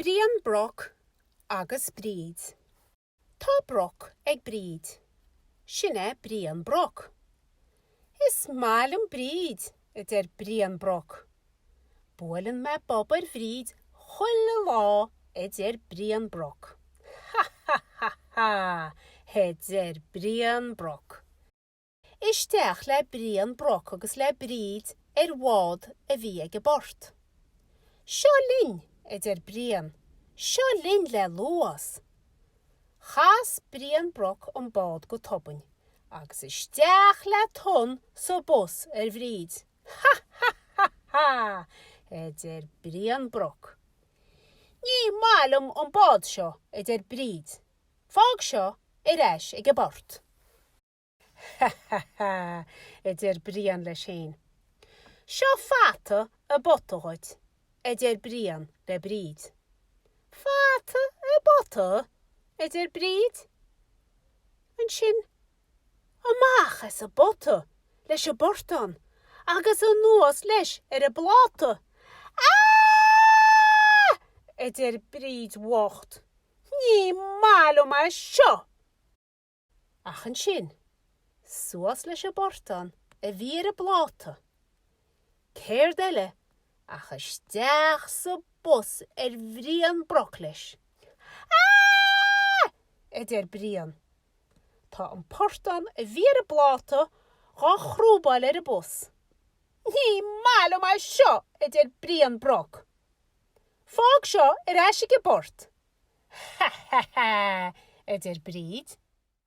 Brian Broc agus Bríd. Tá broc ag Bríd. Sin é Brian Broc. Is maith liom Bríd, a deir Brian Broc. Buaileann mé bob ar Bhríd chuile lá, a deir Brian Broc. Ha ha ha ha, a deir Brian Broc. Isteach le Brian Broc agus le Bríd ar bhád a bhí ag an bport. Seo linn, a deir Brian, seo linn le luas. Chas Brian Broc an bád go tobann agus isteach le tonn sa bpus ar Bhríd. Ha ha ha ha, a deir Brian Broc. Ní maith liom an bád seo, a deir Bríd. Fág seo ar ais ag an bport. Ha ha ha, a deir Brian leis féin. Seo fata i bpota dhuit, a deir Brian le Bríd. Fata i bpota? a deir Bríd. Ansin, amach as an bpota leis an bportán agus anuas leis ar an bpláta. Aaah! a deir Bríd bhocht. Ní maith liom é seo! Ach ansin, suas leis an bportán a bhí ar an bpláta. Céard eile ach isteach sa bpus ar Bhrian Broc leis. Aaah! a deir Brian. Tá an portán a bhí ar an bpláta dhá chrúbáil ar an bpus. Ní maith liom é seo! a deir Brian Broc. Fág seo ar ais ag an bport. Ha ha ha! a deir Bríd.